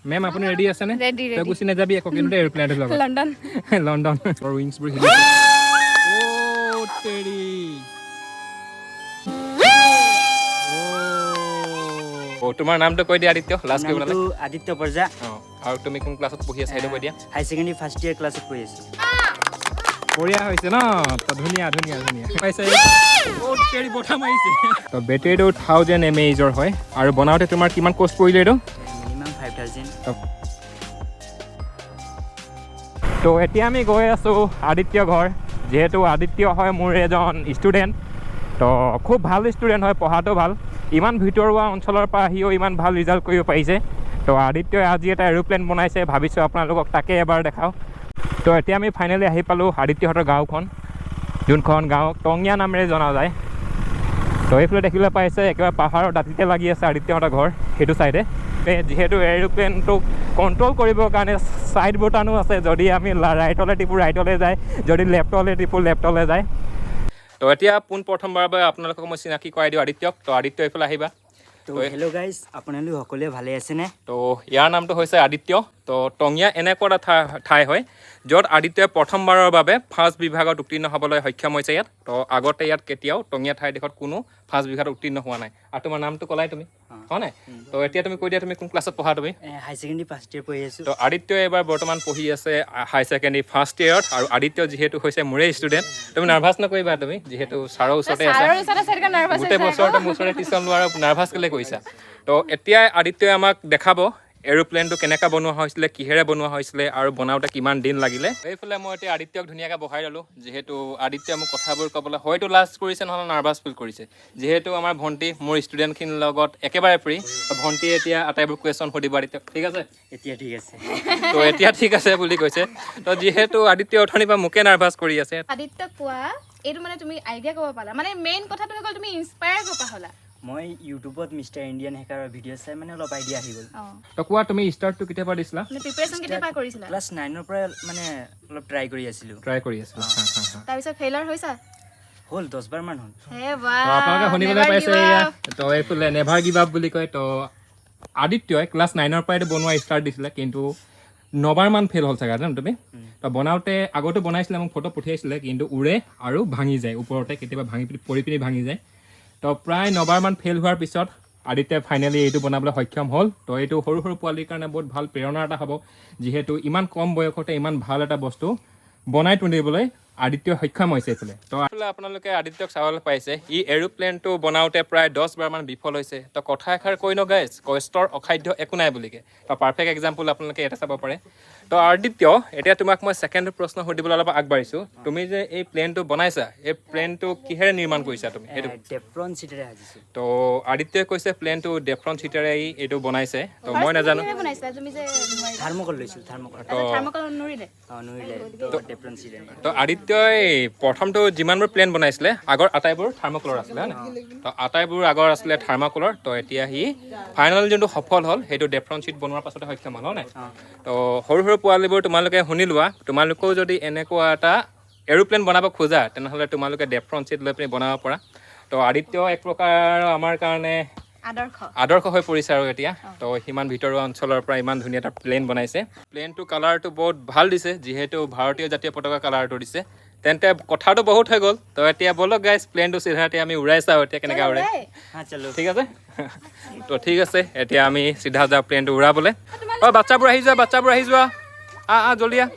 Ma'am, আপুনি ready আছেনে? Ready. তই ৰেডি। গুচি নাযাবি আকৌ কিন্তু এৰোপ্লেনটোৰ লগত। লণ্ডন। লণ্ডন। উইংছবোৰ হিলি। অ' তেৰি! অ', তোমাৰ নামটো কৈ দিয়া আদিত্য, লাষ্ট কৰিব নামটো নালাগে। আদিত্য পৰ্জা। অঁ, আৰু তুমি কোন ক্লাছত পঢ়ি আছা সেইটো কৈ দিয়া। হাই ছেকেণ্ডেৰী ফাৰ্ষ্ট ইয়েৰ ক্লাছত পঢ়ি আছোঁ। বঢ়িয়া হৈছে ন? তো ধুনীয়া ধুনীয়া ধুনীয়া পাইছে। অ' তেৰি, বতাহ মাৰিছে। তো বেটেৰীটো 1000 এম এইচৰ হয় আৰু বনাওঁতে তোমাৰ কিমান কষ্ট পৰিলে এইটো? মিনিমাম 5000। তো এতিয়া আমি গৈ আছোঁ আদিত্য ঘৰ। যিহেতু আদিত্য হয় মোৰ এজন ষ্টুডেণ্ট, তো খুব ভাল ষ্টুডেণ্ট হয়, পঢ়াটো ভাল। ইমান ভিতৰুৱা অঞ্চলৰ পৰা আহিও ইমান ভাল ৰিজাল্ট কৰিব পাৰিছে। তো আদিত্যই আজি এটা এৰোপ্লেন বনাইছে, ভাবিছোঁ আপোনালোকক তাকে এবাৰ দেখাওঁ। তো এতিয়া আমি ফাইনেলি আহি পালোঁ আদিত্যহঁতৰ গাঁওখন, যোনখন গাঁও টঙীয়া নামেৰে জনা যায়। তো এইফালে দেখিবলৈ পাইছে, একেবাৰে পাহাৰৰ দাঁতিতে লাগি আছে আদিত্যহঁতৰ ঘৰ সেইটো ছাইডে। এই যিহেতু এৰোপ্লেনটোক কণ্ট্ৰল কৰিবৰ কাৰণে ছাইড বটানো আছে। যদি আমি ৰাইটলৈ টিপোঁ, ৰাইটলৈ যায়। যদি লেফ্টলৈ টিপোঁ, লেফ্টলৈ যায়। তো এতিয়া পোনপ্ৰথমবাৰৰ বাবে আপোনালোকক মই চিনাকি কৰাই দিওঁ আদিত্যক। তো আদিত্য, এইফালে আহিবা। তো হেল্ল' গাইজ, আপোনালোক সকলোৱে ভালে আছেনে? তো ইয়াৰ নামটো হৈছে আদিত্য। তো টঙীয়া এনেকুৱা এটা ঠাই হয় য'ত আদিত্যই প্ৰথমবাৰৰ বাবে ফাৰ্ষ্ট বিভাগত উত্তীৰ্ণ হ'বলৈ সক্ষম হৈছে ইয়াত। তো আগতে ইয়াত কেতিয়াও টঙীয়া ঠাইডোখৰত কোনো ফাৰ্ষ্ট বিভাগত উত্তীৰ্ণ হোৱা নাই। আৰু তোমাৰ নামটো ক'লাই তুমি, হয় নাই? তো এতিয়া তুমি কৈ দিয়া, তুমি কোন ক্লাছত পঢ়া তুমি? হাই ছেকেণ্ডেৰী ফাৰ্ষ্ট ইয়েৰ পঢ়ি আছোঁ। তো আদিত্যই এইবাৰ বৰ্তমান পঢ়ি আছে হাই ছেকেণ্ডেৰী ফাৰ্ষ্ট ইয়েৰত। আৰু আদিত্য যিহেতু হৈছে মোৰেই ষ্টুডেণ্ট, তুমি নাৰ্ভাছ নকৰিবা। তুমি যিহেতু ছাৰৰ ওচৰতে আছা। ছাৰৰ ওচৰত আছে, সেইটো নাৰ্ভাছ। গোটেই বছৰতে মোৰ ওচৰতে টিউচন লোৱাৰ, নাৰ্ভাছ কেলৈ কৰিছা? তো এতিয়া আদিত্যই আমাক দেখাব এৰোপ্লেনটো কেনেকৈ বনোৱা হৈছিলে, কিহেৰে বনোৱা হৈছিলে আৰু বনাওঁতে কিমান দিন লাগিলে। এইফালে মই এতিয়া আদিত্যক ধুনীয়াকৈ বহাই ল'লোঁ, যিহেতু আদিত্যই মোক কথাবোৰ ক'বলৈ হয়তো লাজ কৰিছে, নহ'লে নাৰ্ভাছ ফিল কৰিছে। যিহেতু আমাৰ ভণ্টি মোৰ ষ্টুডেণ্টখিনিৰ লগত একেবাৰে ফ্ৰী, ভণ্টিয়ে এতিয়া আটাইবোৰ কুৱেশ্যন সুধিব আদিত্যক। ঠিক আছে? এতিয়া ঠিক আছে। তো এতিয়া ঠিক আছে বুলি কৈছে। তো যিহেতু আদিত্য অথনিৰ পৰা মোকে নাৰ্ভাছ কৰি আছে। আদিত্য, কোৱা, এইটো মানে তুমি আইডিয়া ক'ব পালা, মানে মেইন কথাটো হৈ গ'ল তুমি ইনস্পায়াৰ ক'ৰ পৰা হ'লা? মই ইউটিউবত মিষ্টাৰ ইণ্ডিয়ান হেকাৰৰ ভিডিঅ' চাই মানে অলপ আইডিয়া আহি গ'ল। তো কোৱা, তুমি ষ্টাৰ্টটো কেতিয়াৰ পৰা দিছিলা? মানে প্ৰিপেৰেশ্যন কেতিয়াৰ পৰা কৰিছিলা? ক্লাছ 9ৰ পৰাই মানে অলপ ট্ৰাই কৰি আছিলোঁ। ট্ৰাই কৰি আছিলা, হা, হা, হা। তাৰপিছত ফেইলাৰ হৈছা? হ'ল, 10বাৰমান হ'ল। হে বা! তো আপোনালোকে শুনিবলৈ পাইছে এয়া। তো এইফালে নেভাৰ গিভ আপ বুলি কয়। তো আদিত্যই ক্লাছ 9ৰ পৰাই এইটো বনোৱা ষ্টাৰ্ট দিছিলে, কিন্তু নবাৰমান ফেইল হ'ল চাগে ন তুমি? তো বনাওঁতে আগতে বনাইছিলে, মোক ফটো পঠিয়াইছিলে, কিন্তু উৰে আৰু ভাঙি যায় ওপৰতে, কেতিয়াবা ভাঙি পিনি পৰি পিনি ভাঙি যায়। তো প্ৰায় নবাৰমান ফেইল হোৱাৰ পিছত আদিত্যই ফাইনেলি এইটো বনাবলৈ সক্ষম হ'ল। তো এইটো সৰু সৰু পোৱালিৰ কাৰণে বহুত ভাল প্ৰেৰণা এটা হ'ব, যিহেতু ইমান কম বয়সতে ইমান ভাল এটা বস্তু বনাই তুলিবলৈ আদিত্যই সক্ষম হৈছে এইফালে। তো এইফালে আপোনালোকে আদিত্যক চাবলৈ পাইছে, ই এৰোপ্লেনটো বনাওঁতে প্ৰায় 10 বাৰমান বিফল হৈছে। তো কথা এষাৰ কৈ ন গাইজ, কষ্টৰ অসাধ্য একো নাই বুলিকে। তো পাৰফেক্ট এক্সাম্পল আপোনালোকে ইয়াতে চাব পাৰে। তো আদিত্য, এতিয়া তোমাক মই ছেকেণ্ড প্ৰশ্ন সুধিবলৈ অলপ আগবাঢ়িছোঁ। তুমি যে এই প্লেনটো বনাইছা, এই প্লেনটো কিহেৰে নিৰ্মাণ কৰিছা তুমি সেইটো? ডেফ্ৰন চিটেৰে সাজিছোঁ। তো আদিত্যই কৈছে প্লেনটো ডেফ্ৰন চিটেৰে এইটো বনাইছে। তো মই নাজানো। কিহেৰে বনাইছিলা তুমি যে নোৱাৰিলা? থাৰ্মকল লৈছিলোঁ, থাৰ্মকল। থাৰ্মকল নুৰিলে? অঁ, নুৰিলে, তো ডেফ্ৰন চিটেৰে। তো আদিত্যই প্ৰথমটো যিমানবোৰ প্লেন বনাইছিলে আগৰ, আটাইবোৰ থাৰ্মকলৰ আছিলে, হয় নাই? তো আটাইবোৰ আগৰ আছিলে থাৰ্মকলৰ। তো এতিয়া সি ফাইনেল যোনটো সফল হ'ল, সেইটো ডেফ্ৰন চিট বনোৱাৰ পাছতে সক্ষম হ'ল, হয় নাই? তো সৰু সৰু পোৱালিবোৰ, তোমালোকে শুনি লোৱা, তোমালোকেও যদি এনেকুৱা এটা এৰোপ্লেন বনাব খোজা, তেনেহ'লে তোমালোকে ডেফ্ৰন চিট লৈ পিনি বনাব পাৰা। তো আদিত্য এক প্ৰকাৰ আমাৰ কাৰণে আদৰ্শ। আদৰ্শ হৈ পৰিছে। আৰু এতিয়া তো সিমান ভিতৰুৱা অঞ্চলৰ পৰা ইমান ধুনীয়া এটা প্লেন বনাইছে। প্লেনটো কালাৰটো বহুত ভাল দিছে, যিহেতু ভাৰতীয় জাতীয় পতাকা কালাৰটো দিছে। তেন্তে কথাটো বহুত হৈ গ'ল। তো এতিয়া ব'লক গাইজ, প্লেনটো চিধা এতিয়া আমি উৰাই চাওঁ, এতিয়া কেনেকৈ উৰে। হা, চলো। ঠিক আছে, তো ঠিক আছে, এতিয়া আমি চিধা যাওঁ প্লেনটো উৰাবলৈ। অ' বাচ্চাবোৰ আহি যোৱা, বাচ্চাবোৰ আহি যোৱা, আহ আহ, জলদি আহ।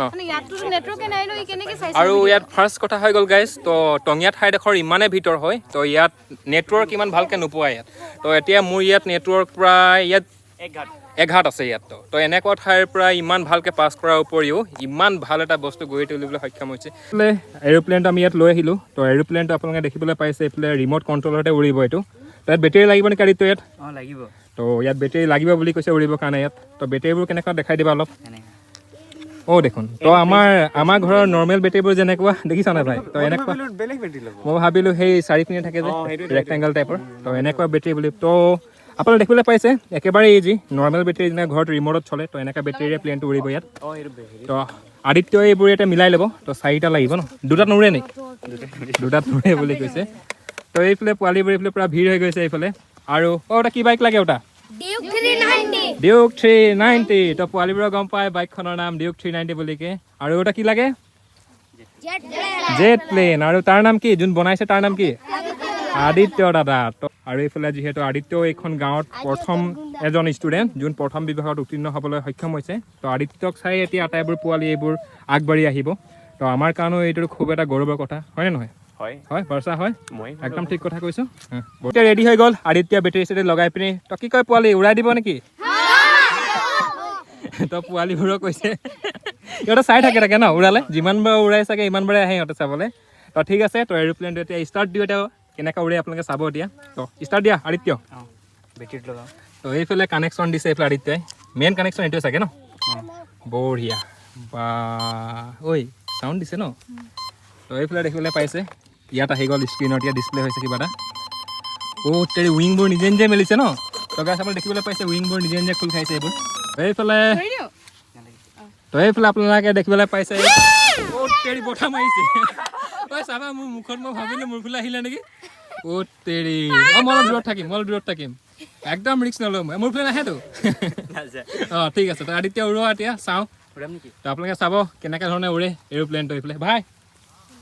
অঁ। মানে ইয়াততো নেটৱৰ্কে নাই ন, ই কেনেকে চাইছে? আৰু ইয়াত ফাৰ্ষ্ট কথা হৈ গ'ল গাইজ, তো টঙীয়া ঠাইডোখৰ ইমানেই ভিতৰ হয়, তো ইয়াত নেটৱৰ্ক ইমান ভালকৈ নোপোৱা ইয়াত। তো এতিয়া মোৰ ইয়াত নেটৱৰ্ক প্ৰায় ইয়াত এঘাট। এঘাট আছে ইয়াত। তো এনেকুৱা ঠাইৰ পৰা ইমান ভালকৈ পাছ কৰাৰ উপৰিও ইমান ভাল এটা বস্তু গঢ়ি তুলিবলৈ সক্ষম হৈছে। এইফালে এৰোপ্লেনটো আমি ইয়াত লৈ আহিলোঁ। তো এৰোপ্লেনটো আপোনালোকে দেখিবলৈ পাইছে, এইফালে ৰিম'ট কণ্ট্ৰলতে উৰিব এইটো। তো ইয়াত বেটেৰী লাগিব নেকি আদিত্য ইয়াত? অঁ, লাগিব। তো ইয়াত বেটেৰী লাগিব বুলি কৈছে উৰিবৰ কাৰণে ইয়াত। তো বেটেৰীবোৰ কেনেকুৱা দেখাই দিবা অলপ। এনেকৈ। অ' দেখোন, তো আমাৰ ঘৰৰ নৰ্মেল বেটেৰীবোৰ যেনেকুৱা, দেখিছা নাই ভাই? তো এনেকুৱা। বেলেগ বেটেৰী ল'ব। মই ভাবিলোঁ সেই চাৰিপিনে থাকে যে ৰেক্টেংগল টাইপৰ, তো এনেকুৱা বেটেৰী বুলি। তো আপোনালোকে দেখিবলৈ পাইছে, একেবাৰে ইজি, নৰ্মেল বেটেৰী যেনে ঘৰত ৰিম'টত চলে, তো এনেকুৱা বেটেৰীৰে প্লেনটো উৰিব ইয়াত। অঁ, এইটো হেৰি। তো আদিত্যই এইবোৰ ইয়াতে মিলাই ল'ব। তো চাৰিটা লাগিব ন? দুটাত নুৰে নেকি? দুটাত নুৰে বুলি কৈছে। তো এইফালে পোৱালিবোৰ এইফালে পূৰা ভিৰ হৈ গৈছে এইফালে। আৰু অ' এটা কি বাইক লাগে ওটা? Duke 390. Duke 390। তো পোৱালিবোৰে গম পায় বাইকখনৰ নাম ডিউক 390 বুলিকে। আৰু এটা কি লাগে? Jet plane. Jet plane. আৰু তাৰ নাম কি? যোন বনাইছে তাৰ নাম কি? আদিত্য দাদা। তো আৰু এইফালে যিহেতু আদিত্য এইখন গাঁৱত প্ৰথম এজন ষ্টুডেণ্ট যোন প্ৰথম বিভাগত উত্তীৰ্ণ হ'বলৈ সক্ষম হৈছে, তো আদিত্যক চাই এতিয়া আটাইবোৰ পোৱালি এইবোৰ আগবাঢ়ি আহিব। তো আমাৰ কাৰণেও এইটো খুব এটা গৌৰৱৰ কথা, হয়নে নহয়? হয়। হয় বৰ্ষা, হয়। মই একদম ঠিক কথা কৈছোঁ। এতিয়া ৰেডি হৈ গ'ল আদিত্য, বেটেৰী চেটেৰী লগাই পিনি। তো কি কয় পোৱালি, উৰাই দিব নেকি? তো পোৱালিবোৰক কৈছে, সিহঁতে চাই থাকে থাকে ন, উৰালে যিমানবাৰ উৰাই চাগে ইমানবাৰে আহে সিহঁতে চাবলৈ। তো ঠিক আছে, তো এৰোপ্লেনটো এতিয়া ষ্টাৰ্ট দিওঁ। এতিয়া কেনেকৈ উৰে আপোনালোকে চাব এতিয়া। তো ষ্টাৰ্ট দিয়া আদিত্য। অঁ, বেটেৰীত লগাওঁ। তো এইফালে কানেকশ্যন দিছে এইফালে আদিত্যই। মেইন কানেকশ্যন এইটোৱে চাগে ন? বঢ়িয়া বা ঐ, চাউণ্ড দিছে ন? তো এইফালে দেখিবলৈ পাইছে, ইয়াত আহি গ'ল স্ক্ৰীণত, ইয়াত ডিছপ্লে হৈছে কিবা এটা। অ' তেৰি, উইংবোৰ নিজে নিজে মেলিছে ন? তো গাইছ, আপুনি দেখিবলৈ পাইছে উইংবোৰ নিজে নিজে খোল খাইছে এইবোৰ। এইফালে ধৰি দিওঁ। তো এইফালে আপোনালোকে দেখিবলৈ পাইছে, অ' তেৰি, বতাহ মাৰিছে। ঐ চাবা মোৰ মুখত, মই ভাবিলোঁ মোৰ ফালে আহিলে নেকি। অ' তেৰি, অঁ, মই অলপ দূৰত থাকিম, মই অলপ দূৰত থাকিম, একদম ৰিস্ক নলওঁ মই। মোৰ ফালে নাহেতো? নাযায়। অঁ, ঠিক আছে। তো আদিত্য, উৰোৱা এতিয়া চাওঁ। উৰাম নেকি? তো আপোনালোকে চাব কেনেকুৱা ধৰণে উৰে এৰোপ্লেনটো। এইফালে ভাই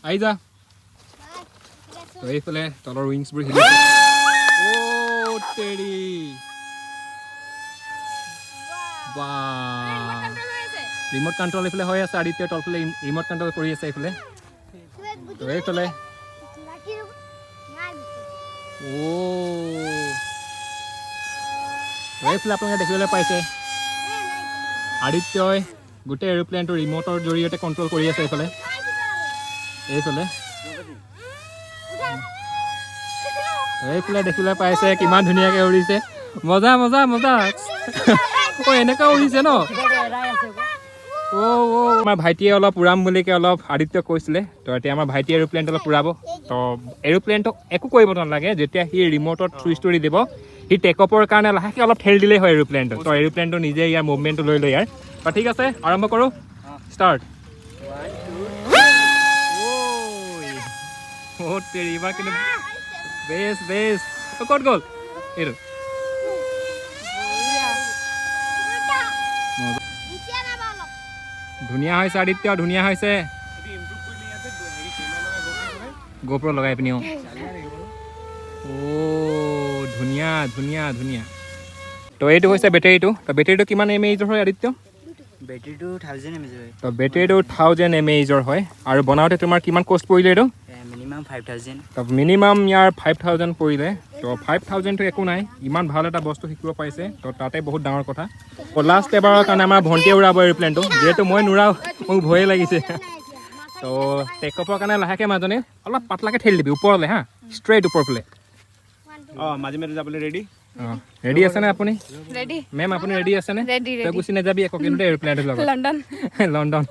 আহি যা। তো এইফালে তলৰ উইংছবোৰ হিলিছে। অ' তেৰি বা, ৰিম'ট কণ্ট্ৰল এইফালে হৈ আছে। আদিত্য তলফালে ৰিম'ট কণ্ট্ৰল কৰি আছে এইফালে। তো এইফালে অ' তো এইফালে আপোনালোকে দেখিবলৈ পাইছে আদিত্যই গোটেই এৰোপ্লেনটো ৰিম'টৰ জৰিয়তে কণ্ট্ৰল কৰি আছে এইফালে। এইফালে দেখিবলৈ পাইছে কিমান ধুনীয়াকৈ উৰিছে। মজা মজা মজা। অ', এনেকুৱা উৰিছে ন? অ' অ' আমাৰ ভাইটিয়ে অলপ উৰাম বুলিকে অলপ আদিত্যক কৈছিলে। তো এতিয়া আমাৰ ভাইটিয়ে এৰোপ্লেনটো অলপ উৰাব। তো এৰোপ্লেনটো একো কৰিব নালাগে, যেতিয়া সি ৰিম'টত চুইচটো দি দিব, সি টেকঅপৰ কাৰণে লাহেকৈ অলপ ঠেলি দিলেই হয় এৰোপ্লেনটো। তো এৰোপ্লেনটো নিজে ইয়াৰ মুভমেণ্টটো লৈ লয় ইয়াৰ। তো ঠিক আছে, আৰম্ভ কৰোঁ, ষ্টাৰ্ট। অ' তেৰি, এইবাৰ কিন্তু বেছ বেছ। অ' ক'ত গ'ল এইটো? ধুনীয়া হৈছে আদিত্য, ধুনীয়া হৈছে। গোপ্ৰ লগাই পিনি। অঁ, অ' ধুনীয়া ধুনীয়া ধুনীয়া। তো এইটো হৈছে বেটেৰীটো। তো বেটেৰীটো কিমান এম এইচৰ হয় আদিত্য? বেটেৰীটো 1000 এম এইচ হয়। তো বেটেৰীটো 1000 এম এইচৰ হয়। আৰু বনাওঁতে তোমাৰ কিমান কষ্ট পৰিলে এইটো? মিনিমাম 5000। তো মিনিমাম ইয়াৰ 5000 পৰিলে। তো 5000টো একো নাই, ইমান ভাল এটা বস্তু শিকিব পাৰিছে, তো তাতে বহুত ডাঙৰ কথা। তো লাষ্ট এবাৰৰ কাৰণে আমাৰ ভণ্টিয়ে উৰাব এৰোপ্লেনটো, যিহেতু মই নুৰাওঁ, মোক ভয়ে লাগিছে। তো টেকঅপৰ কাৰণে লাহেকৈ মাজনে অলপ পাতলাকৈ ঠেলি দিবি ওপৰলৈ। হা, ষ্ট্ৰেইট ওপৰ ফালে। অঁ, মাজে মাজে যাবলৈ ৰেডি। অঁ, ৰেডি আছেনে আপুনি? ৰেডি। মেম, আপুনি ৰেডি আছেনে? ৰেডি। তই ৰেডি। গুচি নাযাবি আকৌ কিন্তু এৰোপ্লেনটোৰ লগত। লণ্ডন। লণ্ডন।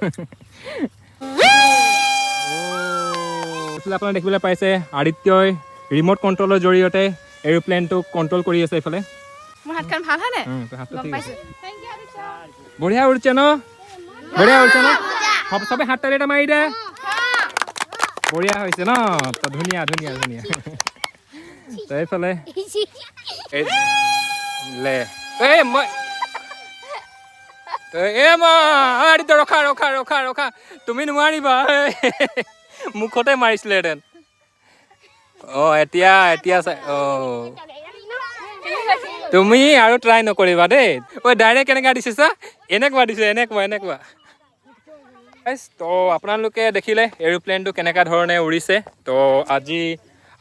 এইফালে আপোনালোকে দেখিবলৈ পাইছে আদিত্যই ৰিম'ট কণ্ট্ৰলৰ জৰিয়তে এৰোপ্লেনটো কণ্ট্ৰল কৰি আছে এইফালে। মোৰ হাতখন ভাল হয় নাই? তোৰ হাতটো গম ঠিক আছে। পাইছোঁ। Thank U Aditya. বঢ়িয়া উৰিছে ন? বঢ়িয়া উৰিছে ন? চবে হাত তালি এটা মাৰি দে। বঢ়িয়া হৈছে ন? তো ধুনীয়া ধুনীয়া ধুনীয়া। তো এইফালে এই লে, এই মই তো এ মা আদিত্য, ৰখা ৰখা ৰখা ৰখা, তুমি নোৱাৰিবা। মুখতে মাৰিছিলেহেঁতেন। অঁ, এতিয়া এতিয়া চাই। অঁ, তুমি আৰু ট্ৰাই নকৰিবা দেই। ঐ, ডাইৰেক্ট কেনেকুৱা দিছে চা, এনেকুৱা দিছে, এনেকুৱা এনেকুৱা। Guys, তো আপোনালোকে দেখিলে এৰোপ্লেনটো কেনেকুৱা ধৰণে উৰিছে। তো আজি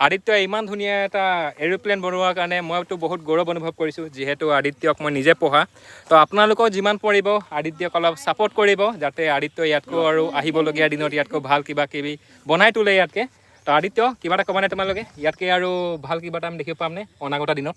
আদিত্যই ইমান ধুনীয়া এটা এৰোপ্লেন বনোৱাৰ কাৰণে মইতো বহুত গৌৰৱ অনুভৱ কৰিছোঁ, যিহেতু আদিত্যক মই নিজে পঢ়া। তো আপোনালোকেও যিমান পাৰিব আদিত্যক অলপ ছাপৰ্ট কৰিব, যাতে আদিত্য ইয়াতকৈ আৰু আহিবলগীয়া দিনত ইয়াতকৈ ভাল কিবা কিবি বনাই তোলে ইয়াতকৈ। তো আদিত্য, কিবা এটা ক'বানে তোমালোকে? ইয়াতকৈ আৰু ভাল কিবা এটা আমি দেখিব পামনে অনাগত দিনত?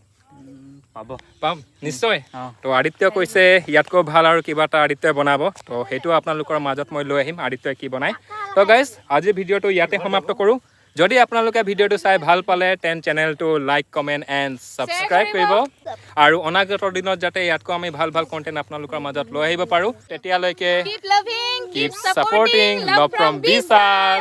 পাব। পাম নিশ্চয়। অঁ। তো আদিত্য কৈছে ইয়াতকৈ ভাল আৰু কিবা এটা আদিত্যই বনাব। তো সেইটো আপোনালোকৰ মাজত মই লৈ আহিম আদিত্যই কি বনায়। তো গাইজ, আজিৰ ভিডিঅ'টো ইয়াতে সমাপ্ত কৰোঁ। যদি আপোনালোকে ভিডিঅ'টো চাই ভাল পালে, তেন চেনেলটো লাইক, কমেণ্ট এণ্ড ছাবস্ক্ৰাইব কৰিব আৰু অনাগত দিনত যাতে ইয়াতকৈ আমি ভাল ভাল কণ্টেণ্ট আপোনালোকৰ মাজত লৈ আহিব পাৰোঁ। তেতিয়ালৈকে keep loving, keep supporting, love from Bishal.